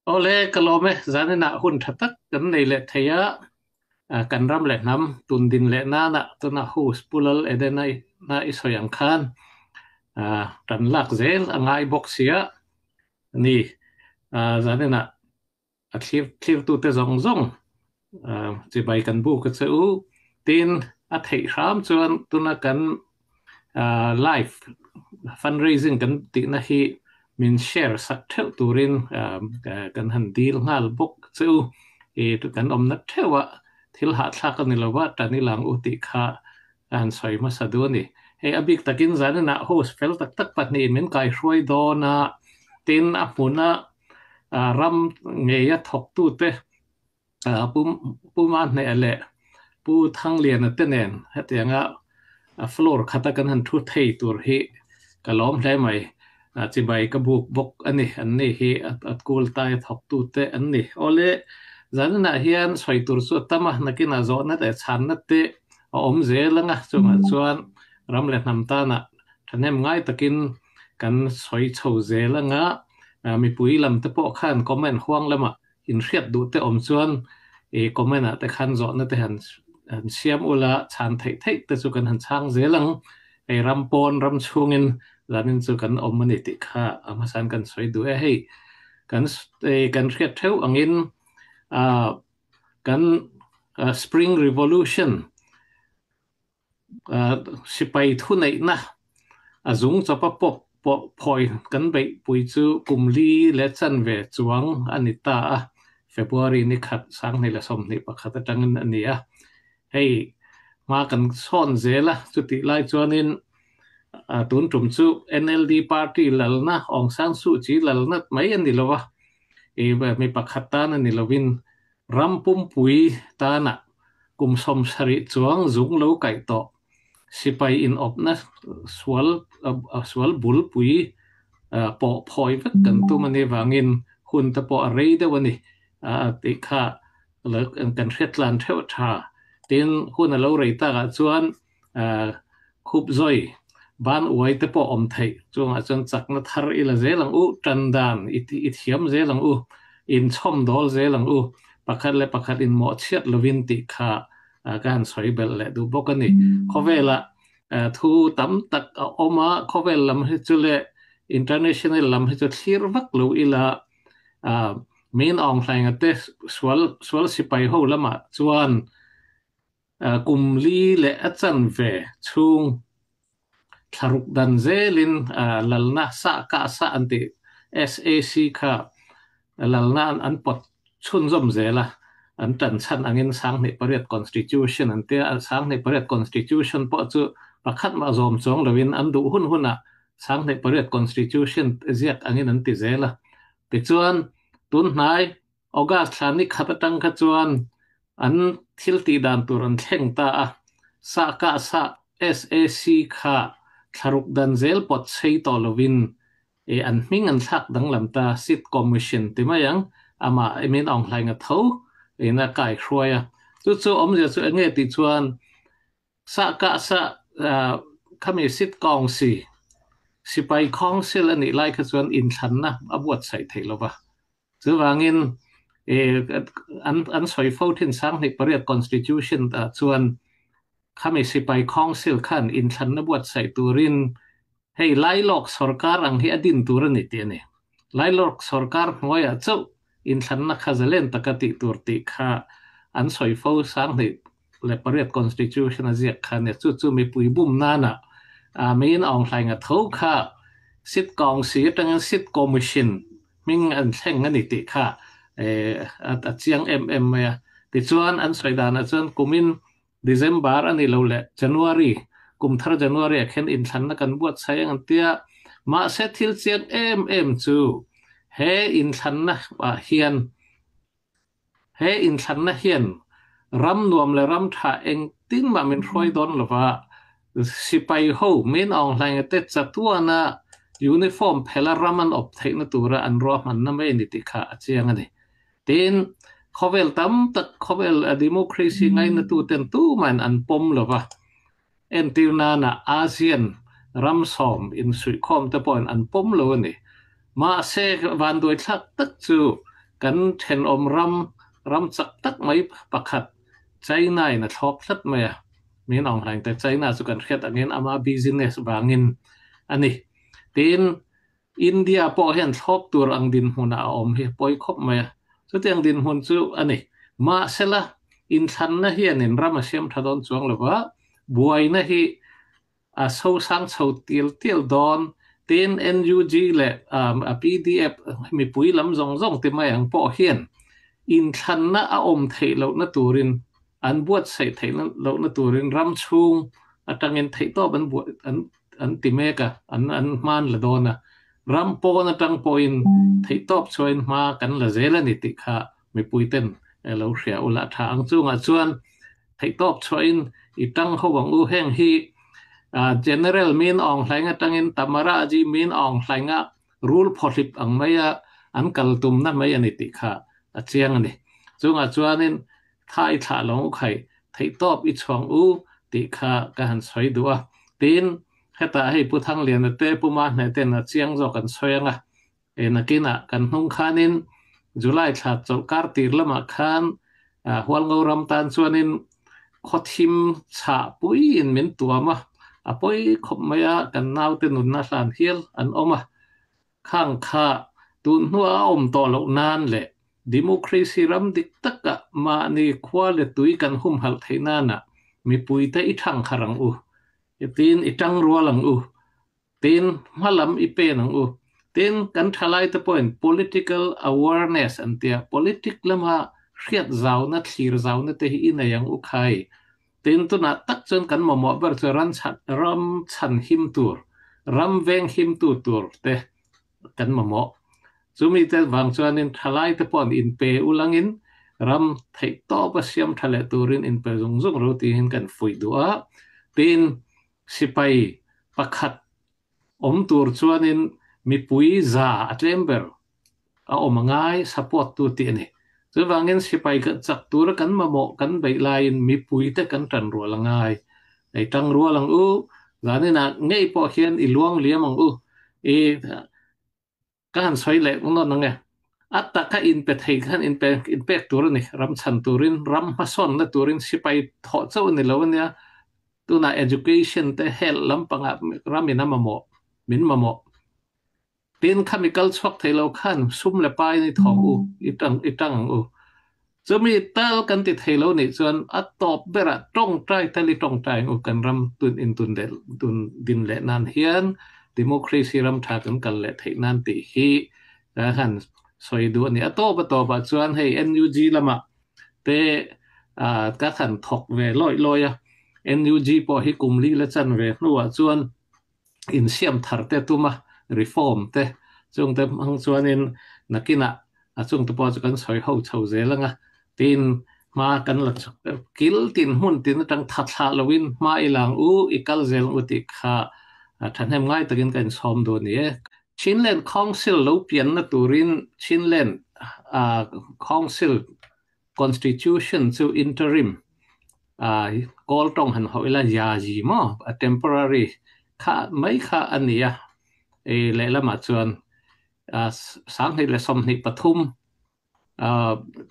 Awle, ka lawm e, zaninah hun tha tak kan nei leh thei a, kan ram leh hnam tun din leh nana tuna host Pu Lal Edena na i sawi ang khan tan lak zel a ngai bawk sia ni. Zaninah a thlir thlirtute zawng zawng chibai kan buk a che u. Tin, a theih hram chuan tuna kan live fundraising kan tihna hi min share sak theuh turin kan han dil nghal bawk che u. I kan awmna theuhah thil hahthlak a ni lova tan i lang u tih kha a han sawi hmasa duh a ni. Hei a bik takin zaninah host fel tak tak pahnihin min kaihruai dawn a, tin a hmuna ram ngeia thawktute Pu Pu Mahneha leh Pu Thangliana te nen hetianga floor khata kan han thu thei tur hi ka lawm hle mai. Chibai ka buk bawk a ni. An ni hi a kul taia thawktute an ni. Awle, zaninah hian sawi tur chu a tam a, nakinah zawhna leh chhanna te a awm zel ang a, chungah chuan ram leh hnam tana thahnem ngai takin kan sawi chho zel ang a, mipui lam te pawh khan comment huang lamah inhriat duh te awm chuan i comment ah te khan zawhna te han han siam ula chhan theih theih te chu kan han chhang zel ang. Hei ram pawn ram chhungin zanin chu kan awm a ni tih kha a hmasain kan sawi duh e. Hei kan kan hriat theuh angin ah kan Spring Revolution Sipai thuneihna a zung chawpa pawp pawh phawi kan beihpui chu kum li leh chanve chuang a ni ta a, February ni khat 2021 atangin a ni a. Hei hma kan sawn zel a, chutih lai chuanin tun tum chu NLD party lalna Aung San Suu Kyi lalna mai a ni lo a, mi pakhat tan a ni lovin Ram pumpui tanah kum 70 chuang zung lo kaih tawh sipai inawpna sual sual bulpui pawh phawi vek kan tum a nih vangin hun te pawh a rei deuh a ni tih kha kan hriat tlan theuh tha. Tin, hun a lo rei takah chuan Khup zawi, ban uai te pawh awm theih. Chungah chuan chakna thar i la zel ang u, tan dan i i thiam zel ang u, inchhawm dawl zel ang u, pakhat leh pakhat inmawh chhiat lovin tih kha ka han sawi belh leh duh bawk a ni. Khawvelah thu tam tak a awm a, khawvel lam hi chu leh international lam hi chu thlir vak lo ila Min Aung Hlaing-a te sual sual sipai ho lamah chuan Kum li leh a chanve chhung thlaruk dan zelin lalna sah kah sah an tih SAC kha lalna an pawt chhunzawm zel a, an tan chhan angin 1808 Constitution an tia, 1808 Constitution pawh chu pakhat mah zawm chuang loin an duh hun hunah 1808 Constitution ziak angin an ti zel a. Tichuan, tun hnai August thla ni khat atang kha chuan an thil tih dan tur an thleng ta a, sah kah sah SAC kha thlaruk dan zel pawt chei tawh lovin e an hming an thlak danglam ta, Sit Commission ti mai ang, amah Min Aung Hlaing a tho in a kai hruai a. Chu chu awmzia chu enge tih chuan Sah kah sah khami sit kawngsi sipai council a nih lai kha chuan inthlanna a buatsaih theih lova. Chuvangin an an sawi fo thin 1808 Constitution ah chuan khami sipai council khan inthlanna buatsaih turin hei Lailawk sorkar ang hi a din tur a ni tih a ni. Lailawk sorkar hnuaiah chauh inthlanna kha zalen taka tih tur tih kha an sawi fo 1808 Constitution a ziak kha a nia. Chu chu mipui bum nana Min Aung Hlaing a tho kha Sit Kawngsi atangin Sit Commission hming an thleng a ni tih kha a chiang em em mai a. Tichuan an sawi danah chuan kumin December a nih loh leh January, kum thar January ah khian inthlanna kan buatsaih ang an tia. Mahse thil chiang em em chu he inthlanna ah hian he inthlanna hian ram nuam leh ram tha engtin mah min hruai dawn lova, sipai ho Min Aung Hlaing te chatuana uniform phela ram an awp theihna tura an ruahmanna mai a ni tih kha a chiang a ni. Tin, khawvel tam tak khawvel democracy ngainatuten tumahin an pawm lova, entir nana ASEAN ram sawm insuihkhawm te pawhin an pawm lo a ni. Mahse, vanduaithlak tak chu Kan thenawm ram, ram chak tak mai pakhat China in a thlawp tlat mai a. Min Aung Hlaing te China chu kan hriat angin ama business vangin a ni. Tin, India pawh hian thlawp tur ang dinhmunah a awm hi a pawi khawp mai a. Chutiang dinhmun chu a ni. Mahsela, inthlanna hianin ram a siam tha dawn chuang lova, buaina hi a sosang chho tial tial dawn. Tin, NUG leh PDF mipui lam zawng zawng ti mai ang pawh hian inthlanna a awm theih lohna turin an buatsaih theih lohna turin ram chhung atangin theihtawp an buat an an ti mek a, an an hman la dawn a. Ram pawn atang pawhin theihtawp chhuahin hma kan la zel a ni tih kha mipuiten lo hria ula a tha ang. Chungah chuan theihtawp chhuahin i tang ho ang u. Heng hi General Min Aung Hlaing atangin Tamaraji Min Aung Hlainga rul phawhlip ang maia an kal tumna mai a ni tih kha a chiang a ni. Chungah chuanin tha i thlah lo u khai, theihtawp i chhuang u tih kha ka han sawi duh a. Tin, hetah hei Pu Thangliana te, Pu Mahne ten a chiang zawk an sawi ang a. E nakinah kan hnung khanin July thla chawlhkar tir lamah khan Hualngo ram tan chuanin khawthim chhah puiin min tuam a, a pawi khawp mai a, kan naute nunna hlan hial an awm a. Khang kha tun hnuah a awm tawh loh nan leh democracy ram dik taka mahni khua leh tui kan humhalh theih nanah mipuite i thang kharh ang u, tin i tang rual ang u, tin hma lam i pen ang u. Tin, kan thalaite pawhin political awareness an tia, politic lama hriat zauna, thlir zauna te hi i nei ang u khai. Tin, tunah tak chuan kan mamawh ber chu ran chhan, ram chhan him tur, ram veng him tu tur te kan mamawh. Chumi te vang chuanin thalaite pawh an inpe ulangin ram theihtawp a siam tha leh turin inpe zung zung ro tiin kan fuih duh a. Tin, sipai pakhat awm tur chuanin mipui za a tlem ber a awm a ngai, support tu tih a ni. Chuvangin sipai chak tura kan mamawh kan beih laiin mipuite kan tan rual a ngai. Ei tang rual ang u, zaninah ngei pawh hian i luang liam ang u, i Ka han sawi leh nawn ang e. A taka inpe thei khan inpe inpek tur a ni. Ram chhan turin, ram hmasawnna turin sipai thawh chauh a ni lo a nia. Tunah education te health lampangah ramin a mamawh, min mamawh. Tin, khami kal chhuak thei lo khan sum leh pain i thawk u, i tang i tang ang u. Chumi tal kan ti thei lo nih chuan a tawp berah tawngtai tal i tawngtai ang u kan ram tun in tun leh tun din leh nan hian democracy ram tha kan kal leh theih nan tih hi ka han sawi duh a ni. A tawp a tawpah chuan hei NUG lamah te ka han thawk ve lawih lawih a, NUG pawh hi kum li la chan ve hnuah chuan insiam thar te tum a, reform te chung te hmang chuanin nakinah a chung te pawh chu kan sawi ho chho zel ang a, tin hma kan la kil tin hmun tin atang tha thlah loin hma i lang u, i kal zel ang u tih kha thahnem ngai takin ka insawm duh a ni e. Chinland Council lo pianna turin Chinland Council Constitution chu interim, Kawl tawng han hauh ila yazi maw, a temporary kha mai kha a ni a, lehlamah chuan 2023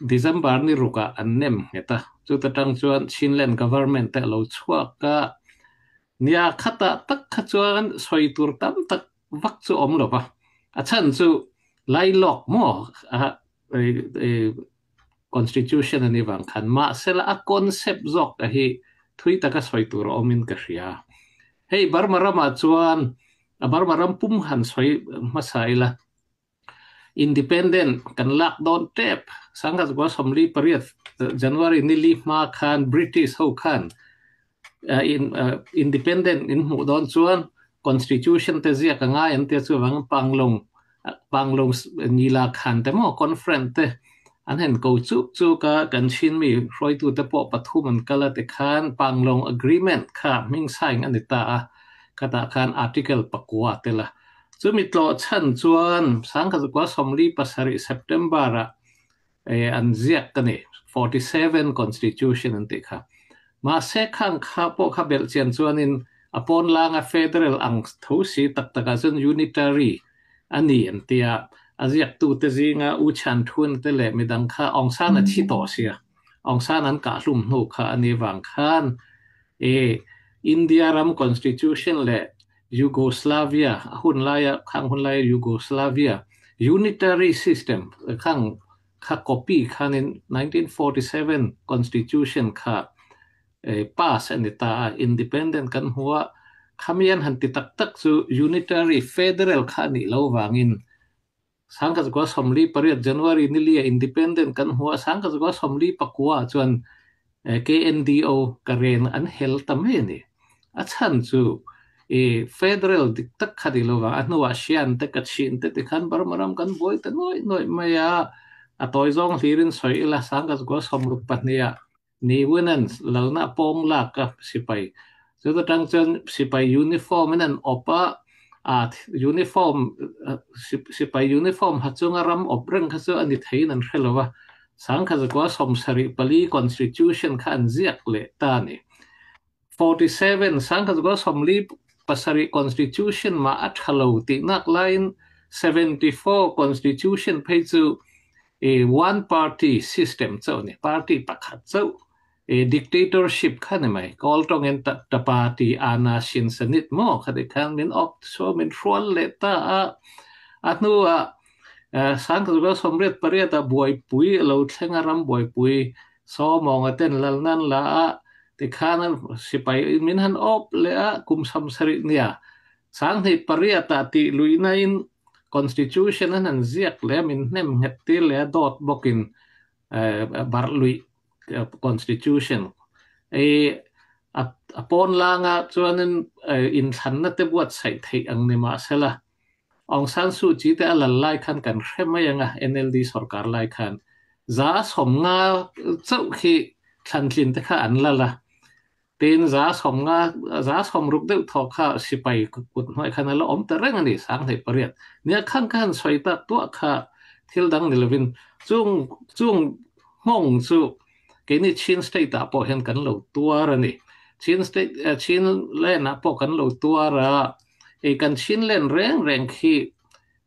December ni rukah an nem nghet a, chuta tang chuan Chinland Government te a lo chhuak a, nia khatah tak kha chuan sawi tur tam tak vak chu awm lo va, a chhan chu lailawk maw Constitution a ni vang khan mahsela a concept zawk te hi thui taka sawi tur a awmin ka hria. Hei Burma ramah chuan a Burma ram pum han sawi hmasa ila Independent kan lak dawn tep 1948 January ni li hma khan British ho khan Independent in hmuh dawn chuan Constitution te ziak a ngai an tia chuvang Panglong Panglong Nila Khan te maw conference te an han ko chuk chuk a kan Chin mi hruaitu te pawh pathum an kal a tikhan Panglong Agreement kha hming sign a ni ta a khatah khan Article pakua a tel a chumi tlawh chhan chuan 1947 September ah an ziak ka ni, 47 Constitution an tih kha. Mahse khang kha pawh kha belh chian chuanin a pawn langa federal ang tho si tak takah chuan unitary a ni an ti a, A ziaktute zinga U Chan Thun te leh midang kha Aung San a thi tawh sia. Aung San an kahhlum hnu kha a nih vang khan e India ram constitution leh Yugoslavia a hun laia khang hun laia Yugoslavia unitary system khang kha copy khanin 1947 constitution kha pass a ni ta a, independent kan hmu a, khami an han ti tak tak chu unitary federal kha a nih lo vangin 1948 January ni lia independent kan hmu a, 1949 ah chuan KNDO Karen an hel ta mai a ni. A chhan chu federal dik tak kha ni lo vang, a hnuah Shan te Kachin te tikhan Burma ram kan buai ta nuaih nuaih mai a, a tawi zawng hlirin sawi ila 1962 ah Ni Winans lalna pawng lak a sipai chuta tang chuan sipai uniform in an awp a, uniform sipai uniform ha chunga ram awp reng kha chu a ni theiin an hre lo va, 1974 Constitution kha an ziak leh ta a ni. 47 1947 Constitution mah a tha lo tih nak laiin 74 Constitution phei chu one party system chauh a ni, party pakhat chauh dictatorship kha ni mai. Kawl tawngin ta party ana sin sanit maw kha ti khan min awp saw min hrual leh ta a, a hnuah 1988 ah buaipui a lo thleng a, ram buaipui Sawmawnga ten lal nan la a, tikhan sipai in min han awp leh a, kum 70 nia 28 ah tih luihna in Constitution an han ziak leh a, min hnem nghet tir leh a, dawt bawkin barh luih Constitution a pawn langa chuanin inthlanna te buatsaih theih ang ni mahsela Aung San Suu Kyi te a lal lai khan kan hre mai ang a, NLD sorkar lai khan 150 chauh khi thlantlin te kha an lal a, tin 150, 60 deuh thaw kha sipai kut hnuai khan a la awm ta reng a ni, 28. Nia khan ka han sawi tak tuah kha thil dang ni lovin chung chung nghawng chu keini Chin state ah pawh hian kan lo tuar a ni. Chin state, Chin land ah pawh kan lo tuar a, Ei kan chin len reng reng khi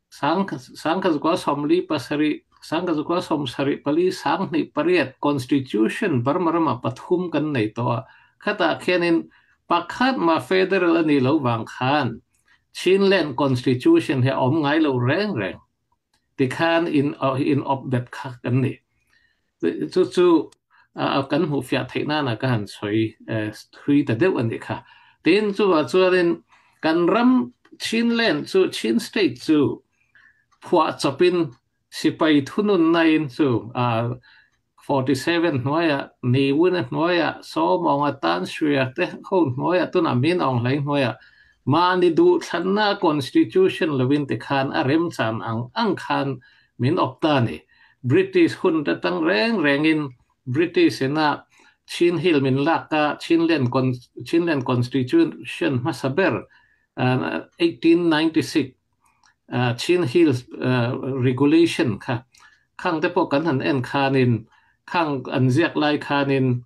1947, 1974, 28 Constitution Burma rama pathum kan nei tawh a, khatah khianin pakhat mah federal a nih loh vang khan Chinland Constitution hi a awm ngai lo reng reng. Tikhan in in awp bet kha kan ni. Chu chu kan hmuh fiah theih nana ka han sawi thui ta deuh a nih kha. Tin, chuvah chuanin kan ram Chinland chu Chin State chu phuah chawpin sipai thununnain chu 47 hnuaiah, Ni Win-a hnuaiah, Sawmawnga Tan Sui-a te ho hnuaiah tunah Min Aung Hlaing hnuaiah mahni duhthlanna Constitution lovin tikhan a remchan ang ang khan min awp ta a ni. British hun te tang reng rengin British ina Chin Hill min lak a, Chinland Chinland Constitution hmasa ber 1896 Chin Hills Regulation kha khang te pawh kan han en khanin khang an ziak lai khanin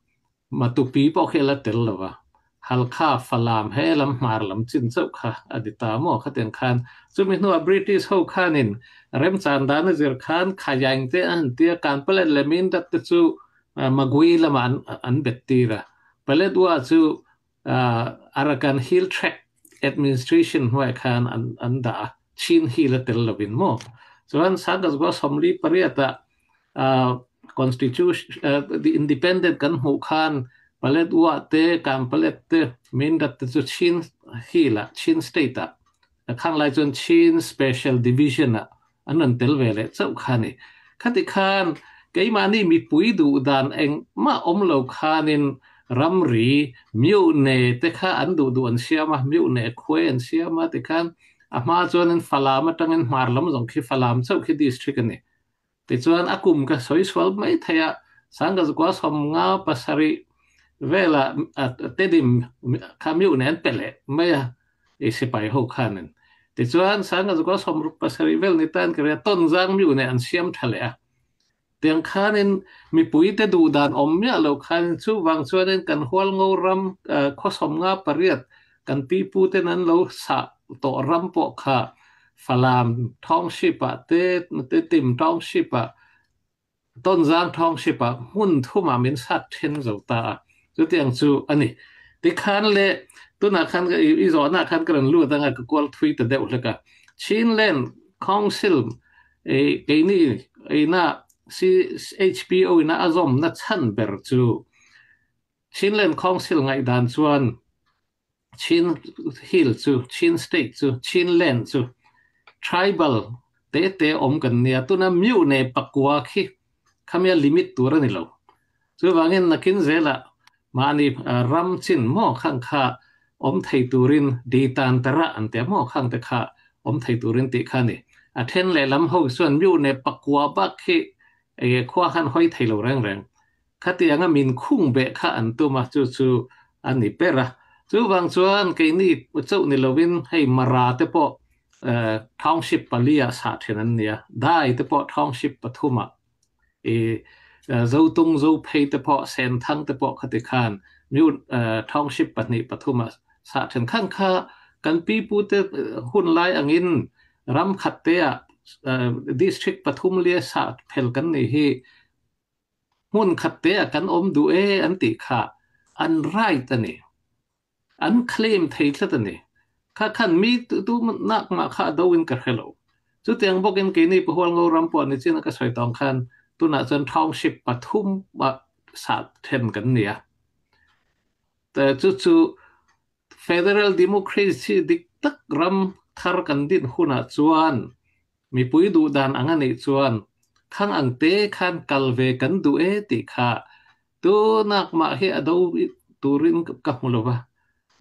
Matupi pawh khi a la tel lo va, Halkha, Falam he lam hmar lam chin chauh kha a ni ta maw khatiang khan. Chumi hnuah British ho khanin remchan dan a zir khan Khayaing te a han tia Kanpalet leh Mindat te chu Magui lamah an bet tir a, Paletwa chu Arakan Hill Tract Administration hnuaiah khan an dah a, Chin Hill a tel lovin maw? Chuan 1948 ah Constitution Independent kan hmuh khan Paletwa te, Kanpalet te, Mindat te chu Chin Hill ah, Chin State ah, khang lai chuan Chin Special Division ah an rawn tel ve leh chauh kha a ni. Khati khan keimahni mipui duh dan engmah awm lo khanin ramri mihne te kha an duh duh an siam a, mihne khuai an siam a tikhan a hma chuanin Falam atangin hmar lam zawng khi Falam chauh khi district a ni. Tichuan a kum ka sawi sual mai thei a, 1957 velah Tedim kha mihne an pe leh mai a, i sipai ho khanin. Tichuan 1967 vel ni tan ka ria Tonzang mi nen an siam tha leh a. Tiang khanin mipui te duh dan awm miah lo khanin chuvang chuanin kan Hualngo ram khaw 58 kan pipu ten an lo sah tawh ram pawh kha Falam Township ah te, Tedim Township ah, Tonzang Township ah hmun thumah min sat then zo ta a. Chutiang chu a ni. Tikhan le tunah khan i zawhna khan ka rawn lut anga ka kual thui ta deuh hlek a. Chinland Council keini ina CHPO ina a zawmna chhan ber chu Chinland Council ngaihdan chuan Chin Hill chu, Chin State chu, Chin Land chu tribal te te awm kan nia. Tuna Myu nei pakua khi khamia limit tur a ni lo. Chuvangin nakin zelah mahni ram chin maw khang kha awm thei turin di tan tara an tia maw khang te kha awm thei turin tih kha a ni. A then lehlam ho chuan Myu nei pakua bak khi khua khan hawi thei lo reng reng. Khatianga min khung beh kha an tum a, chu chu a ni ber a. Chuvang chuan keini chauh ni lovin hei Mara te pawh township pali ah sah then an ni a, Dai te pawh township pathum ah, i Zotung, Zophei te pawh, Senthang te pawh khati khan township pahnih pathum ah sah then khan kha kan pipu te hun lai angin ram khat te ah district pathum lia sah phel kan nih hi. Hmun khat te ah kan awm duh e an tih kha an right a ni. An claim thei tlat a ni. Kha khan mi tu nak mah kha a do in ka hre lo. Chutiang bawkin keini Pahualngo ram pawh nichin a ka sawi tawng khan tunah chuan township pathum ah sah then kan ni a. Chu chu Federal Democracy dik tak ram thar kan din hunah chuan Mipui duh dan ang a nih chuan khang ang te khan kal ve kan duh e tih kha tunak mah hi a do turin ka hmu lo va.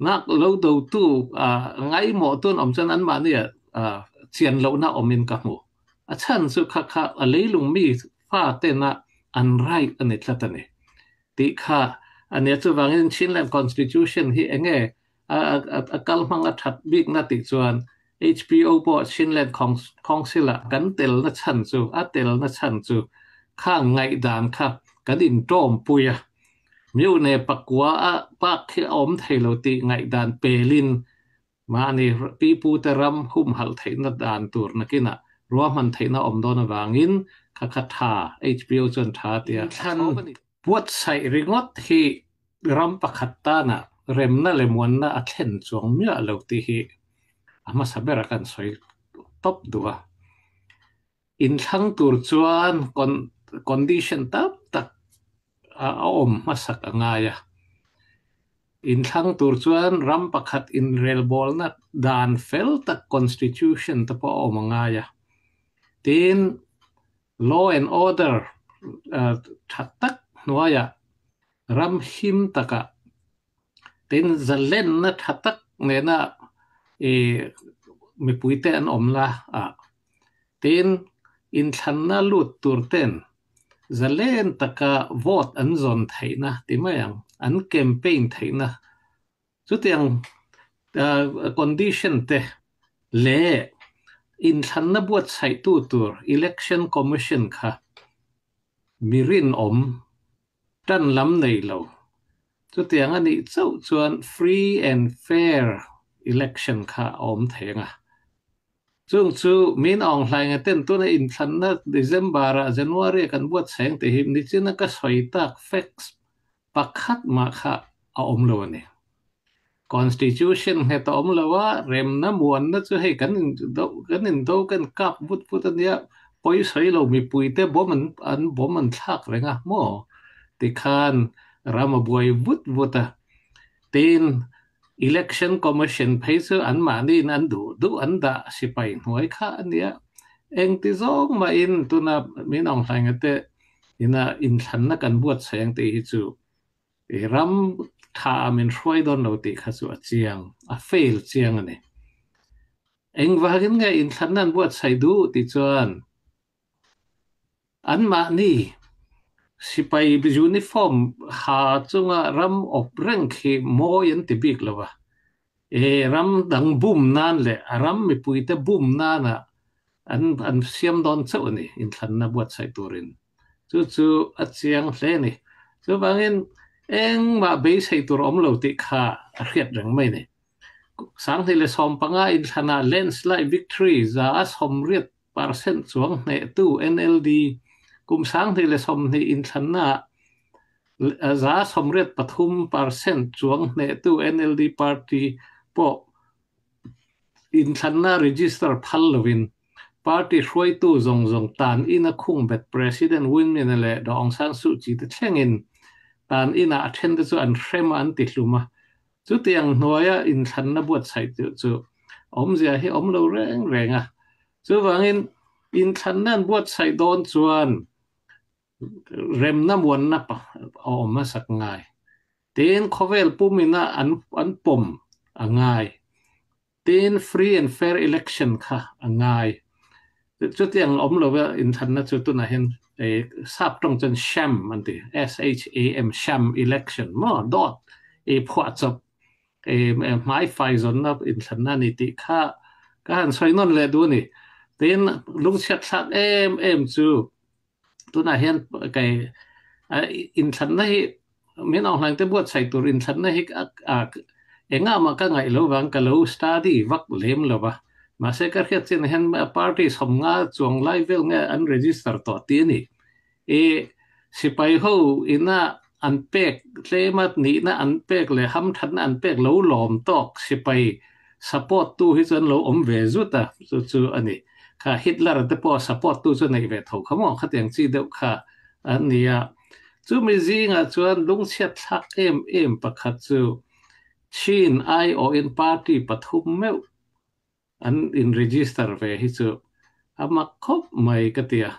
Nak lo dotu ngaimawh tun awm chuan anmahni ah chian lohna awmin ka hmu. A chhan chu kha kha a leilung mi fa tena an right a ni tlat a ni tih kha a nia. Chuvangin Chinland Constitution hi enge a kal hmang a that bikna tih chuan HPO pawh Chinland Council ah kan telna chhan chu a telna chhan chu khang ngaihdan kha kan intawmpui a, Myone pakua a bak khi a awm thei lo tih ngaihdan pelin mahni pipute ram humhalh theihna dan tur nakinah ruahman theihna awm dawn avangin kha kha tha HPO chuan tha tia a chhawp a ni. Buatsaih ringawt hi ram pakhat tana remna leh muanna a thlen chuang miah lo tih hi a hmasa bera kan sawi tawp duh a. Inthlang tur chuan condition tam tak a awm hmasak a ngai a. Inthlang tur chuan ram pakhat inrelbawlna dan fel tak constitution te pawh a awm a ngai a. Tin, Law and order tha tak hnuaiah ram him takah tin zalenna tha tak nena mipuite an awm la a, tin inthlanna lut tur ten zalen taka vote an zawn theihna ti mai ang, an campaign theihna Chutiang condition te leh inthlanna buatsaihtu tur Election Commission kha mi rinawm tan lam nei lo. Chutiang a nih chauh chuan free and fair election kha a awm thei ang a. Chung chu min aung hlainga ten tuna inthlanna December-ah January-a kan buatsaih ang tih hi nichina ka sawi tak facts Pakhat mah kha a awm lo a ni. Constitution nghet a awm lo a, remna muanna chu hei kan in do kan in do kan kap vut vut a nia, pawi sawi lo mipuite bomb an an bomb an thlak reng a maw? Tikhan ram a buai vut vut a. Tin, Election Commission phei chu anmahniin an duh duh an dah sipai hnuai kha a nia. Engti zawng mahin tuna min awng hlainga te Ina inthlanna kan buatsaih ang tih hi chu i ram tha ah min hruai dawn lo tih kha chu a chiang, a fail chiang a ni. Engvangin nge inthlanna an buatsaih duh tih chuan anmahni sipai uniform ha chunga ram awp reng khi mawi an ti bik lo a, I ram dang bum nan leh a ram mipuite bum nana an an siam dawn chauh a ni inthlanna buatsaih turin. Chu chu a chiang hle a ni. Chuvangin engmah beisei tur a awm lo tih kha a hriat reng mai a ni. 2015 inthlanah landslide victory 80% chuang hnehtu NLD kum 2020 inthlannaah 83% chuang hnehtu NLD party pawh Inthlanna register phal lovin party hruaitu zawng zawng tan ina khungbet President Win Myint leh Daw Aung San Suu Kyi te thlengin tan inah a thente chu an hrem a an tihlum a. Chutiang hnuaia inthlanna buatsaih tih chu awmzia hi awm lo reng reng a. Chuvangin inthlanna an buatsaih dawn chuan remna muanna a awm hmasak ngai. Tin, khawvel pumina an an pawm a ngai. Tin, free and fair election kha a ngai. Chutiang awm lova inthlanna chu tunah hian sap tawng chuan sham an ti, S-H-A-M, sham election maw, dawt phuahchawp hmaifai zawnna inthlanna a ni tih kha ka han sawi nawn leh duh a ni. Tin, lungchhiatthlak em em chu Tunah hian kei inthlanna hi min awng hlaing te buatsaih tur inthlanna hi engah mah ka ngaih lo vang ka lo study vak lem lo va. Mahse ka hriat chin hian party 50 chuang lai vel nge an register tawh tih a ni. I sipai ho ina an pek tlema nihna an pek leh hamthatna an pek lo lawm tawk sipai support tu hi chu an lo awm ve zut a, chu chu a ni. Kha Hitler te pawh support tu chu neih ve tho kha maw khatiang chi deuh kha an ni a. Chumi zingah chuan lungchhiat thlak em em pakhat chu Chin aiawhin party pathum meuh an in register ve hi chu a mak khawp mai ka ti a.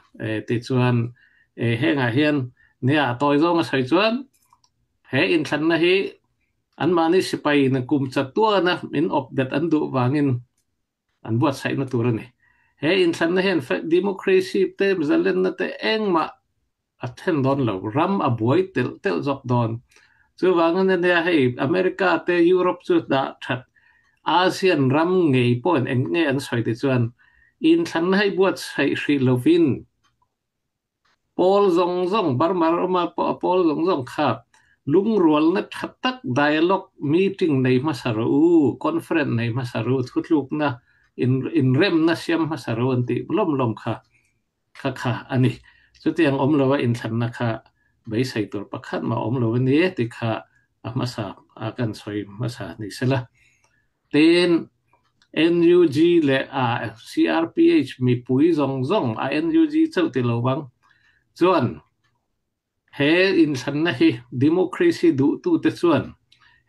Tichuan hengah hian nia tawi zawnga sawi chuan he inthlanna hi anmahni sipai in kum chatuana min awp bet an duh vangin an buatsaihna tur a ni. He inthlanna hian democracy te, zalenna te engmah a thlen dawn lo, ram a buai telh telh zawk dawn. Chuvangin ania hei America te Europe chu dah that ASEAN ram ngei pawhin eng nge an sawi te chuan inthlanna hei buatsaih hrih lovin Pawl zawng zawng, Burma rama pawh a pawl zawng zawng kha lungrualna tha tak dialogue meeting nei hmasa rawh u, conference nei hmasa rawh u, thutlukna inremna siam hmasa rawh u an tih lawm lawm kha kha kha a ni. Chutiang awm lova inthlanna kha beisei tur pakhat mah awm lo a ni tih kha a hmasa a kan sawi hmasa ni sela. Tin, NUG leh a CRPH mipui zawng zawng a NUG chauh ti lo vang chuan he inthlanna hi democracy duhtute chuan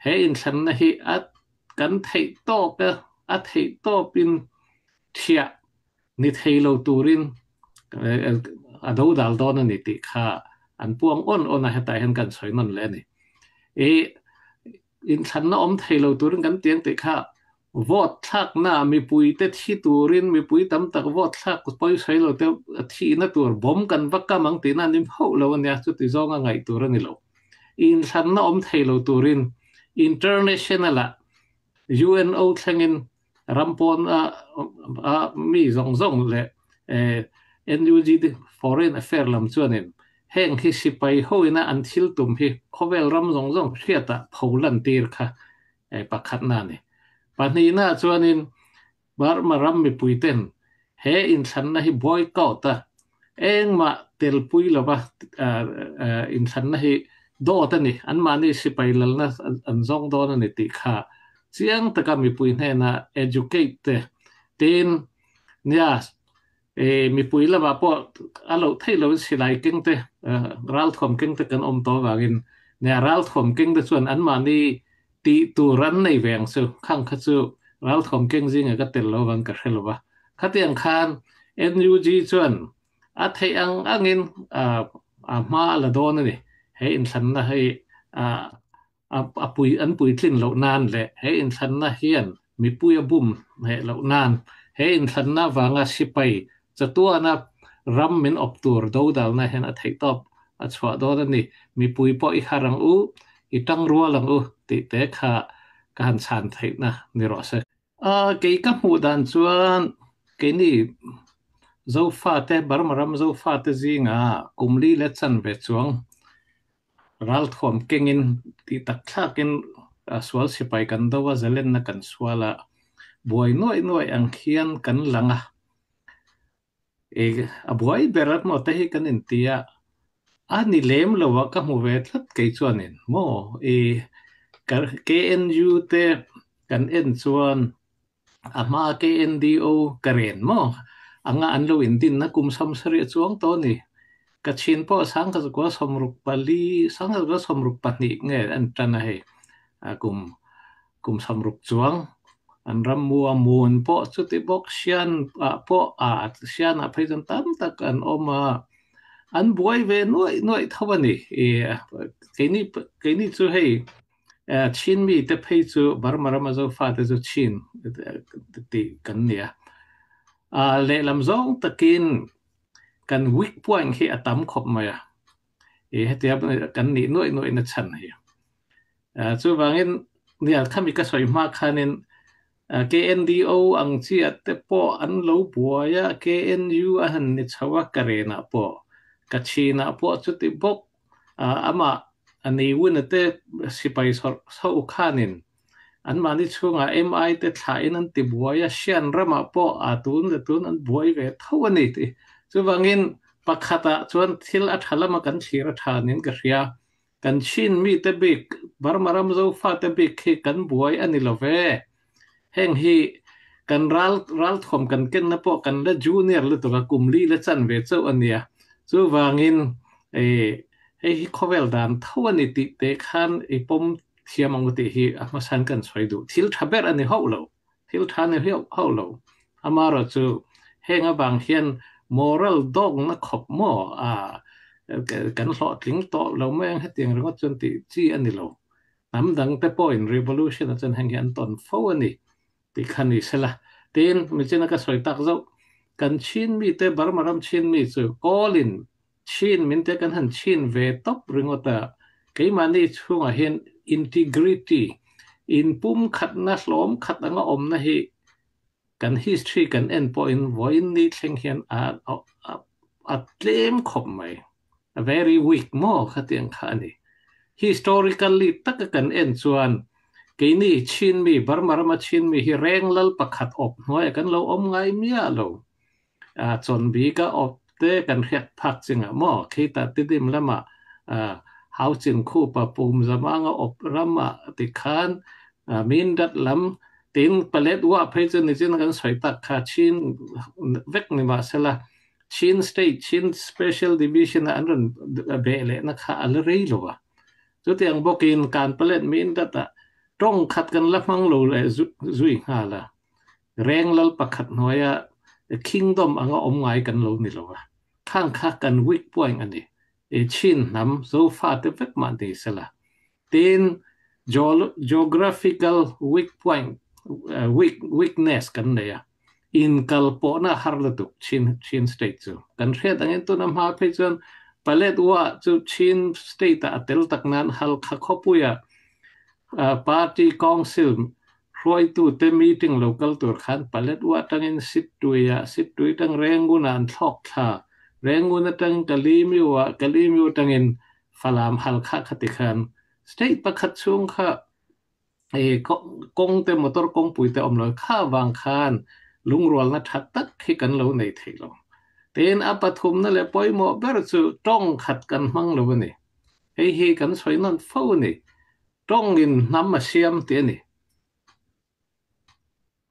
he inthlanna hi a kan theih tawp a, a theih tawpin thiah ni thei lo turin a dodal dawn a ni tih kha an puang awn awn a, hetah hian kan sawi nawn leh a ni. I Inthlanna awm thei lo turin kan ti ang tih kha vote thlakna mipuite thi turin mipui tam tak vote thlak pawisawi lo te thihna tur bomb kan va kam ang tihna an nim hauh lo a nia, chuti zawnga ngaih tur a ni lo. Inthlanna awm thei lo turin international ah UNO thlengin ram pawn a mi zawng zawng leh NUG te foreign affair lam chuanin heng hi sipai hoina an thil tum hi khawvel ram zawng zawng hriatah pho lantir kha pakhatna a ni. Pahnihna chuanin Burma ram mipuiten he inthlanna hi boycott a, engmah telpui lova inthlanna hi dawt a ni, anmahni sipai lalna an zawng dawn a ni tih kha chiang taka mipui hnena educate te tin nia mipui lamah pawh a loh theih loin silai keng te ralthuam keng te kan awm tawh avangin nia ralthuam keng te chuan anmahni tih tur an nei ve ang chu khang kha chu ralthuam keng zinga ka tel lo avang ka hre lo va khatiang khan NUG chuan a theih ang angin a hma a la dawn a ni he inthlanna hi a pui an puitlin loh nan leh he inthlanna hian mipui a bum hneh loh nan he inthlanna avanga sipai chatuana ram min awp tur dodalna hian a theihtawp a chhuah dawn a ni. Mipui pawh i harh ang u, i tangrual ang u tih te kha ka han chhan theihna ni rawh se. Kei ka hmuh dan chuan keini Zofate, Burma ram Zofate zinga kum li leh chanve chuang Ralthuam kengin tih tak thlakin Sual sipai kan do a, zalenna kan sual a, buai nuaih nuaih ang khian kan lang a. A buai ber a maw te hi kan inti a, a ni lem lo a ka hmu ve tlat kei chuanin maw i KNU te kan en chuan a hma KNDO ka ren maw anga an lo indinna kum 70 a chuang tawh a ni. Kachin pawh 1964, 1962 nge an tan a hei kum kum 60 chuang an ram mu a mun pawh chuti bawk Sian ah pawh ah Sian ah phei chuan tam tak an awm a an buai ve nuaih nuaih tho a ni i keini keini chu hei Chin mi te phei chu Burma rama Zofa te chu Chin tih kan ni a lehlam zawng takin kan weak point hi a tam khawp mai a i hetia kan nih nuaih nuaih na chhan hi. Chuvangin nia khami ka sawi hma khanin KNDO ang chiah te pawh an lo buai a, KNU a han ni chho a, ka renah pawh, ka chinah pawh chuti bawk amah a nei win te sipai sawrh ho khanin anmahni chhungah MI te thlahin an ti buai a, Sian ramah pawh a tun leh tun an buai ve tho a ni tih. Chuvangin pakhatah chuan thil a tha lama kan thlir a tha niin ka hria. Kan Chin mite bik, Burma ram Zofate bik hi kan buai a ni lo ve. Heng hi kan ral ralthuam kan kenna pawh kan la junior lutuk a, kum li la chan ve chauh a nia. Chuvangin hei hi khawvel dan tho a ni tih te khan i pawm thiam ang u tih hi a hmasain kan sawi duh. Thil tha ber a ni hauh lo. Thil tha ni hauh lo. Amaherawhchu heng avang hian moral dawkna khawp maw a kan hlawhtling tawh lo mai ang hetiang ringawt chuan tih chi a ni lo. Hnam dang te pawhin revolution ah chuan heng hi an tawn fo a ni tih kha ni sela. Tin, michina ka sawi tak zauh, kan Chin mite Burma ram Chin mi chu Kawlin Chin min te kan han chin ve tawp ringawt a, keimahni chhungah hian integrity, inpumkhatna hlawm khat anga awmna hi kan history kan en pawhin vawiin ni thleng hian a a tlem khawp mai. A very weak maw khatiang kha a ni. Historically taka kan en chuan keini Chin mi, Burma rama Chin mi hi reng lal pakhat awp hnuaiah kan lo awm ngai miah lo. Chawn bik a awp te kan hriat phak chingah maw khitah Tidim lamah Hauchin khupa pum zamanga awp ramah tikhan Mindat lam tin Paletwa phei chu nichin kan sawi tak kha Chin vek ni mahsela Chin State, Chin Special Division a an rawn beh lehna kha a la rei lo a. Chutiang bawkin kan Palet Mindat ah tawng khat kan la hmang lo leh zui nghal a. Reng lal pakhat hnuaia kingdom anga awm ngai kan lo ni lo a, khang kha kan weak point a ni. I Chin hnam Zofate vek mah ni sela. Tin, geographical weak point, weak, weakness kan nei a, inkal pawhna a har lutuk Chin, Chin state chu. Kan hriat angin tuna hma phei chuan Paletwa chu Chin state ah a tel tak nan Halkha khawpuia Party Council Hruaitute meeting lo kal tur khan Paletwa atangin Sittuiah, Sittui atang Rengunah an thlawk thla. Rengun atangin Kalimiuah, Kalimiu atangin Falam Halkha kha ti khan state pakhat chhung kha kawng te motor kawngpui te awm lo kha vang khan lungrualna tha tak hi kan lo nei thei lo. Tin, a pathumna leh pawimawh ber chu tawng khat kan hmang lo a ni. Hei hi kan sawi nawn fo a ni. Tawngin hnam a siam tih a ni.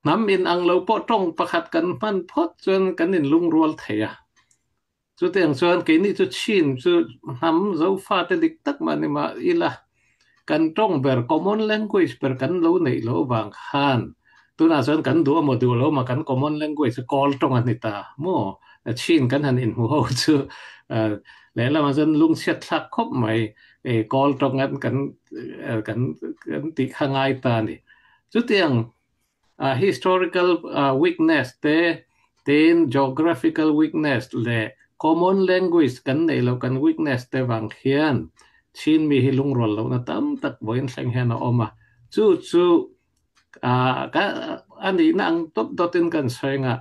Hnam in ang lo pawh tawng pakhat kan hman phawt chuan kan inlungrual thei a. Chutiang chuan keini chu Chin chu hnam Zofate dik tak mah ni mah ila kan tawng ber common language ber kan lo neih loh vang khan tunah chuan kan duh emaw duh lo emaw kan common language chu Kawl tawng a ni ta maw? Chin kan han inhmu ho chu lehlamah chuan lungchhiat thlak khawp mai. E kawl tawng an kan kan kan tih kha ngai ta a ni. Chutiang historical weakness te tin geographical weakness leh common language kan neih loh kan weakness te vang hian Chin mi hi lungrual lohna tam tak vawiin thleng hian a awm a. Chu chu a nihna ang dawt dawtin kan sawi ang a.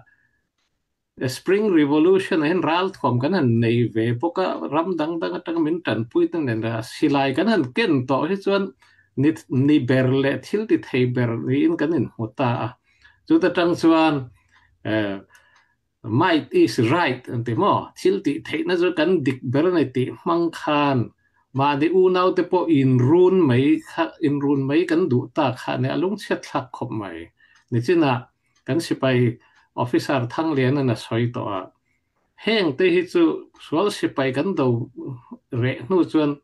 Spring Revolution ah hian ralthuam kan han nei ve bawk a, ram dang dang atanga min tanpui te nen a silai kan han ken tawh hi chuan Ni ni ber leh thil ti thei ber niin kan inhmu ta a. Chuta tang chuan might is right an ti maw? Thil tih theihna chu kan dik ber a ni tih hmang khan mahni unaute pawh inrun mai kha inrun mai kan duh ta kha a ni. A lungchhiat thlak khawp mai. Nichinah kan sipai officer Thangliana'n a sawi tawh a, Heng te hi chu sual sipai kan do reh hnu chuan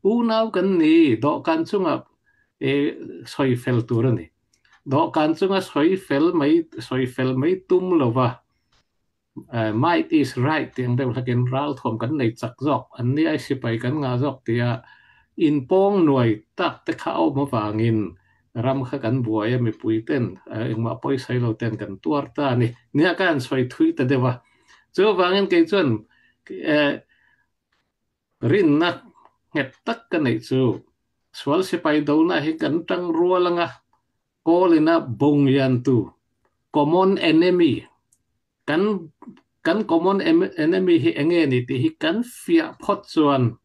unau kan ni, dawhkan chunga sawi fel tur a ni. Dawhkan chunga sawi fel mai sawi fel mai tum lova might is right tih ang deuh hlakin ralthuam kan nei chak zawk, an ni ai sipai kan ngah zawk tia inpawng nuai tak te kha a awm avangin Ram kha kan buai a, mipui ten engmah pawisa ilo ten kan tuar ta a ni. Nia ka han sawi thui ta deuh a. Chuvangin kei chuan rinna nghet tak ka neih chu sual sipai dona hi kan tang rual anga kawl ina bawng liantu, common enemy, Kan kan common enemy hi enge ni tih hi kan fiah phawt chuan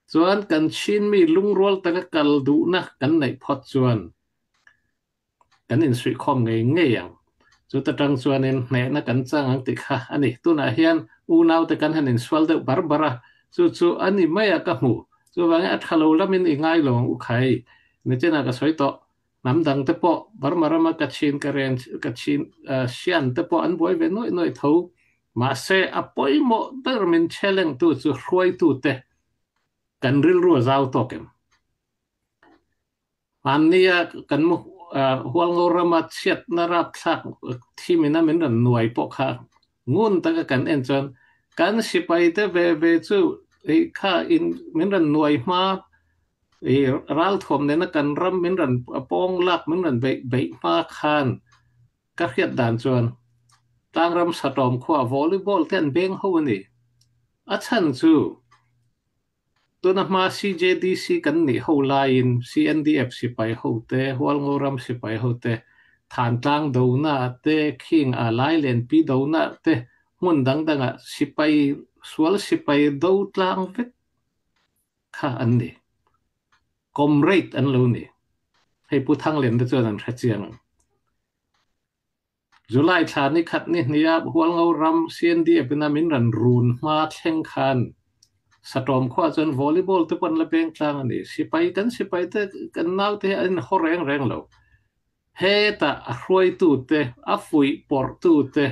chuan kan Chinmi lungrual taka kal duhna kan neih phawt chuan kan insuihkhawm ngei ngei ang. Chuta tang chuanin hnehna kan chang ang tih kha a ni. Tunah hian unaute kan han insual deuh bar bar a, chu chu a ni mai a ka hmu. Chuvangin a tha lo lamin i ngai lo ang u khai. Nichinah ka sawi tawh. Hnam dang te pawh Burma rama Kachin, Karen, Kachin, Shan te pawh an buai ve nuaih nuaih tho. Mahse, a pawimawh ber min challenge tu chu hruaitu te kan rilru a zau tawk em? Hmannia kan mu Hualngo rama chhiatna rapthlak thimina min rawn nuai pawh kha ngun taka kan en chuan kan sipai te ve ve chu kha in min rawn nuai hma I ralthuam nena kan ram min rawn pawng lak min rawn beih beih hma khan ka hriat dan chuan tlangram satawm khuaa volleyball te an beng ho a ni. A chhan chu tuna hma CJDC kan nih ho laiin CNDF sipai ho te, Hualngo ram sipai ho te, Thantlang dona te, Khing a Lailenpi dona te hmun dang dangah sipai sual sipai do tlang vek kha an ni. Comrade an lo ni. Hei Pu Thanglian te chuan an hre chiang ang. July thla ni khat ni hnia Hualngo ram CNDF ina min ran run hma thleng khan Satawm khuah chuan volleyball te pawh an la beng tlang a ni. Sipai kan sipai te kan nau te hi an inhaw reng reng lo. Hetah a hruaitu te, a fuih pawrhtu te,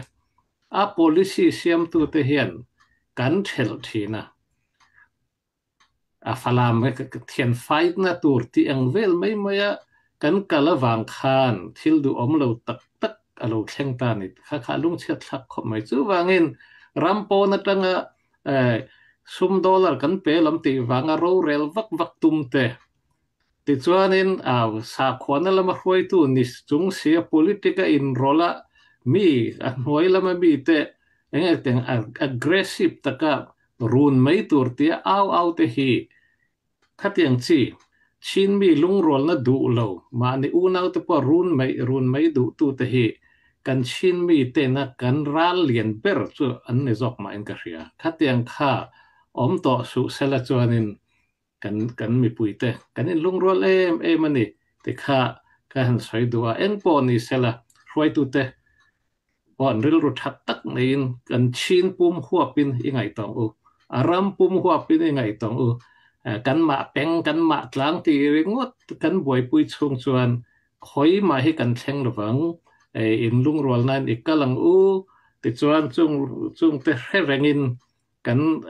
a policy siamtu te hian kan thelh thin a. A Falam thian faitna tur tih ang vel mai mai a kan kal avang khan thil duhawm lo tak tak a lo thleng ta a ni. Kha kha a lungchhiat thlak khawp mai. Chuvangin ram pawn atanga sum dollar kan pe lam tih vanga rorel vak vak tum te Tichuanin, sakhuana lama hruaitu ni chung sia politic a inrawlh a, mi a hnuai lama mite eng eng teng aggressive taka run mai tur tia au au te hi khatiang chi Chin mi lungrualna duh lo mahni unaute pawh run mai run mai duhtute hi kan Chin mi tena kan ral lian ber chu an ni zawk mahin ka hria. Khatiang kha awm tawh suh sela chuanin Kan kan mipuite kan inlungrual em em a ni ti kha ka han sawi duh a, eng pawh ni sela hruaitute pawh an rilru that tak neiin kan chhin pum huapin i ngaih tawng u, a ram pum huapin i ngaih tawng u, kanmah peng kanmah tlang tih ringawt kan buaipui chhung chuan khawi mah hi kan thleng lovang, inlungrual nan i kal ang u tichuan chung chungte hre rengin kan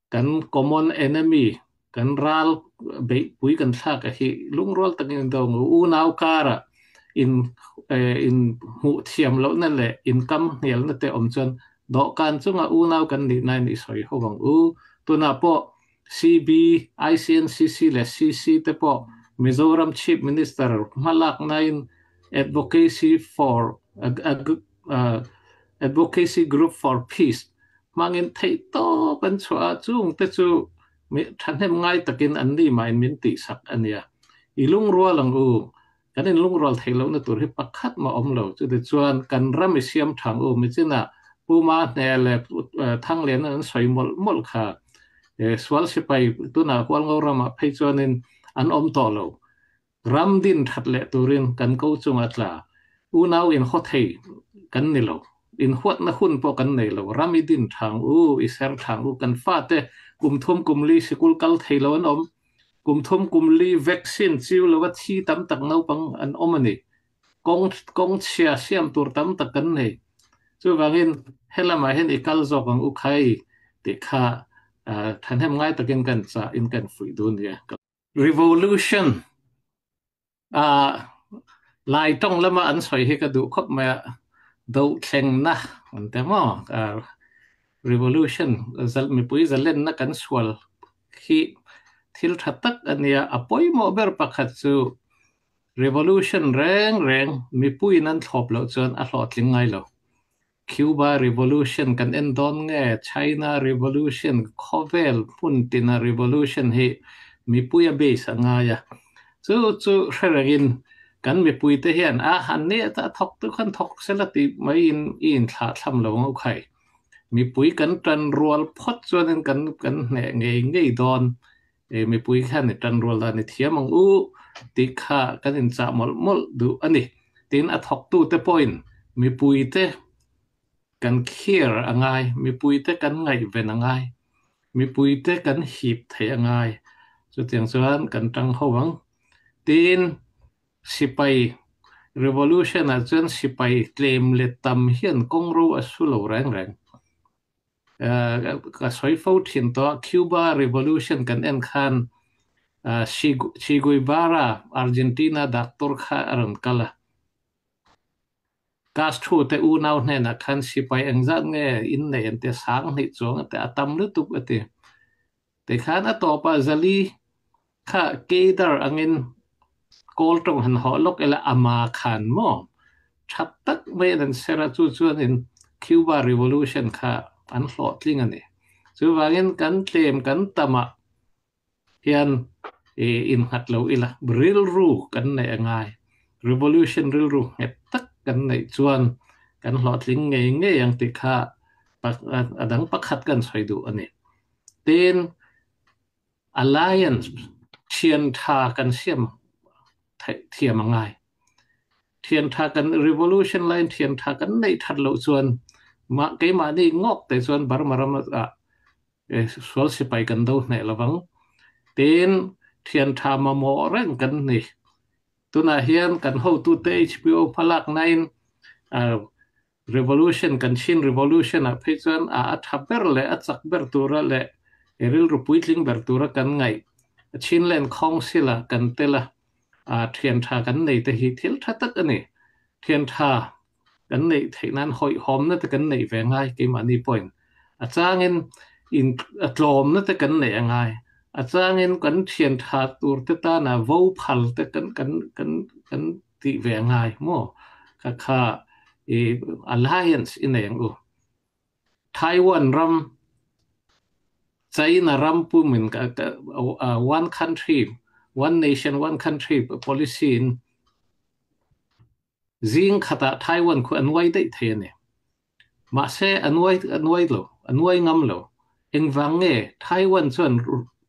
Kan common enemy, kan ral beihpui kan thlak a hi lungrual takin in do ang u. Unau karah in in hmuh thiam lohna leh inkam hnialna te awm chuan dawhkan chunga unau kan nih nain i sawi ho ang u. Tunah pawh CB, ICNCC leh CC te pawh Mizoram Chief Minister hmalaknain Advocacy for Advocacy Group for Peace Hmangin theih tawp an chhuah a, chung te chu thahnem ngai takin an ni mahin min tihsak a nia. I lungrual ang u, kan inlungrual theih lohna tur hi pakhat mah awm lo. Chutichuan kan ram i siam thang u, michinah Pu Ma Hne leh Thanglian an sawi mawlh mawlh kha. Sual sipai tunah Hualngo ramah phei chuanin an awm tawh lo. Ram din that leh turin kan ko chunga tla unau inhaw thei kan ni lo. Inhuatna hun pawh kan nei lo. Ram i din thang u, i ser thang u. Kan fate kum thum kum li sikul kal thei lo an awm. Kum thum kum li vaccine chiu lova thi tam tak naupang an awm a ni. Kawng kawng chhia siam tur tam tak kan nei. Chuvangin helamah hian i kal zawk ang u khai tih kha thahnem ngai takin kan chah in kan fuih dun nia. Revolution a Lai tawng lama an sawi hi ka duh khawp mai a, dohthlengna an ti maw? Revolution mipui zalenna kan sual hi thil tha tak a nia, a pawimawh ber pakhat chu revolution reng reng mipuiin an thlawp loh chuan a hlawhtling ngai lo. Cuba Revolution kan en dawn nge China Revolution khawvel hmun tina revolution hi mipui a base a ngai a, chu chu hre rengin kan mipuite hian a han nia ta thawk tu khan thawk sela tih maiin i inthlah thlam lo ang u khai. Mipui kan tan rual phawt chuanin kan kan hneh ngei ngei dawn e mipui khan i tan rual dan i thiam ang u tih kha kan inchah mawlh mawlh duh a ni. Tin, a thawktute pawhin mipuite kan care a ngai, mipuite kan ngaihven a ngai, mipuite kan hip theih a ngai. Chutiang chuan kan tang ho ang. Tin, sipai revolution-ah chuan sipai tlem leh tam hian kawngro a su lo reng reng. Ka sawi fo thin tawh a, Cuba Revolution kan en khan Che Guevara, Argentina doctor kha a rawn kal a. Castro te unau hnenah khan sipai engzat nge innei an ti a, sang hnih chuang a ti a, a tam lutuk a ti. Tikhan a tawpah Zali kha Kedar angin Kawl tawng han hawh lawk ila ama khan maw tha tak maiin an ser a, chu chuanin Cuba Revolution kha an hlawhtling a ni. Chuvangin kan tlem kan tamah hian innghat lo ila rilru kan neih a ngai. Revolution rilru nghet tak kan neih chuan kan hlawhtling ngei ngei ang tih kha a dang pakhat kan sawi duh a ni. Tin, alliance thian tha kan siam theih thiam a ngai. Thian tha kan revolution laiin thian tha kan neih that loh chuan mah keimahni ngawk te chuan Burma ram ah sual sipai kan do hneh lovang. Tin, thian tha mamawh reng kan ni. Tunah hian kan hotute HPO hmalaknain Revolution kan Chin Revolution ah phei chuan a a tha ber leh a chak ber tura leh i rilru puitling ber tura kan ngaih Chinland Council ah kan tel a, a thian tha kan nei te hi thil tha tak a ni. Thian tha kan neih theih nan hawihhawmna te kan neih ve ngai keimahni pawhin a changin in a tlawmna te kan neih a ngai. A changin kan thian tha tur te tana vo phal te kan kan kan kan tih ve a ngai maw? Kha kha i alliance i nei ang u. Taiwan ram, China ram pumin one country, one nation, one country policy in zing khatah Taiwan khu an uai daih thei a ni. Mahse an uai an uai lo, an uai ngam lo. Engvang nge Taiwan chuan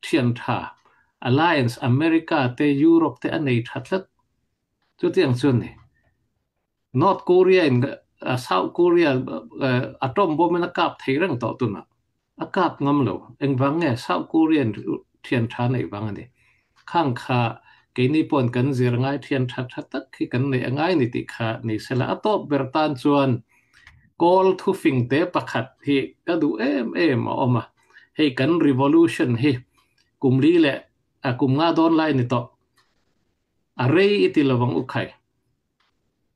thian tha alliance America te Europe te a nei tha tlat. Chutiang chuan ni North Korea in South Korea atom bomb in a kap thei reng tawh tunah. A kap ngam lo. Engvang nge South Korea in thian tha neih vang a ni. Khang kha keini pawn kan zir ngai thian tha tha tak hi kan neih a ngai ni tih kha ni sela a tawp ber tan chuan Kawl thufing te pakhat hi ka duh em em a awm a. Hei kan revolution hi kum li leh a kum nga dawn lai ni tawh. A rei i ti lovang u khai.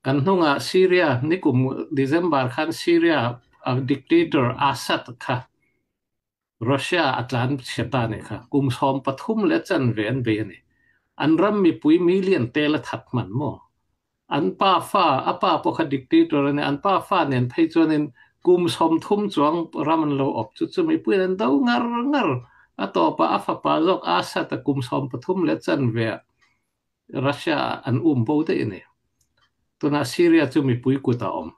Kan hnungah Syria nikum December khan Syria dictator Assad kha Russia a tlan chhe ta nih kha. Kum 13 leh chanve an bei a ni. An ram mipui million tel a that hman maw? An pa fa, a pa pawh kha dictator a ni, an pa fa nen phei chuanin kum 30 chuang ram an lo awp chu chu mipuiin an do ngar ngar. A tawpah a fapa zawk Assad a kum 13 leh chanve ah Russia ah an um bo daih a ni. Tunah Syria chu mipui kut a awm.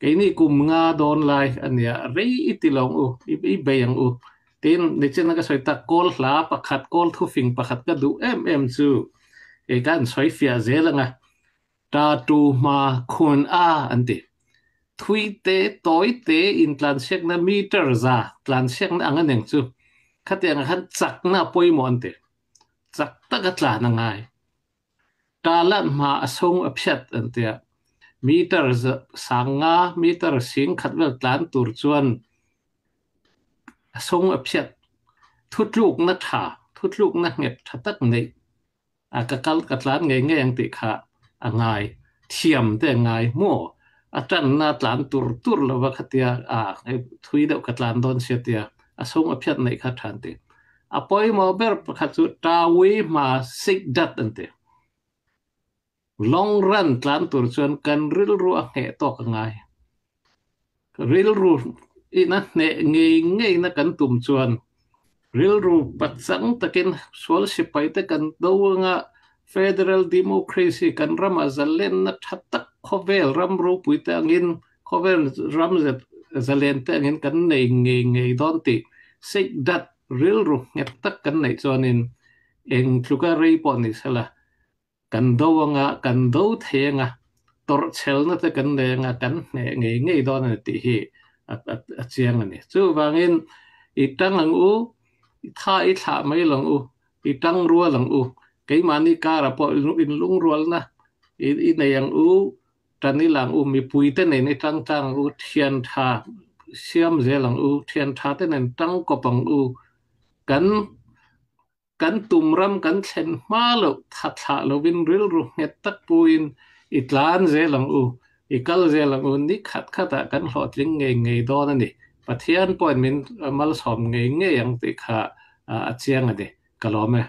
Keini kum nga dawn lai a nia, rei i ti lo ang u, i bei ang u. Tin, nichina ka sawi tak, kawl hla pakhat, kawl thufing pakhat ka duh em em chu. Kei ka an sawi fiah zel anga ta tu hma khun a an ti. Thui te tawi te in tlansiakna meter za tlansiakna ang aneng chu khatiang khan chakna pawimawh an ti. Chak taka tlan a ngai. Talan hma a sung a phiat an tia. Meter sanga meter sing khat vel tlan tur chuan a sung a phiat. Thutlukna tha, thutlukna nghet tha tak nei. A ka kal ka tlan ngei ngei ang tih kha a ngai. Thiam te ngai maw. A tanna tlan tur tur lova khatia a thui deuh ka tlan dawn sia tia a sung a phiat nei kha than ti. A pawimawh ber pakhat chu tawi hma sik dat an ti. Long run tlan tur chuan kan rilru a hneh tawk a ngai. Rilru ina hneh ngei ngei na kan tum chuan rilru pachang takin sual sipai te kan do anga federal democracy kan rama zalen na tha tak khawvel ram ropui te angin khawvel ram zalen te angin kan nei ngei ngei dawn tih sik dat rilru nghet tak kan nei chuanin eng tluka rei pawh ni sela kan do anga kan do thei anga tawrhchhelna te kan nei anga kan hneh ngei ngei dawn ani tih hi a chiang ani. Chuvangin i tang ang u, i tha i thlah mai lang u, i tang rual ang u, keimahni kara pawh in lungrualna i nei ang u, tan i lang u, mipui te nen i tang tlang ang u, thian tha siam zel ang u, thian tha te nen tang kawp ang u, kan kan tum ram kan thlen hma loh tha thlah lovin rilru nghet tak puin i tlan zel ang u, i kal zel ang u, ni khat khatah kan hlawhtling ngei ngei dawn ani. Pathian pawhin min malsawm ngei ngei ang tih kha a chiang ani. Ka lawm e.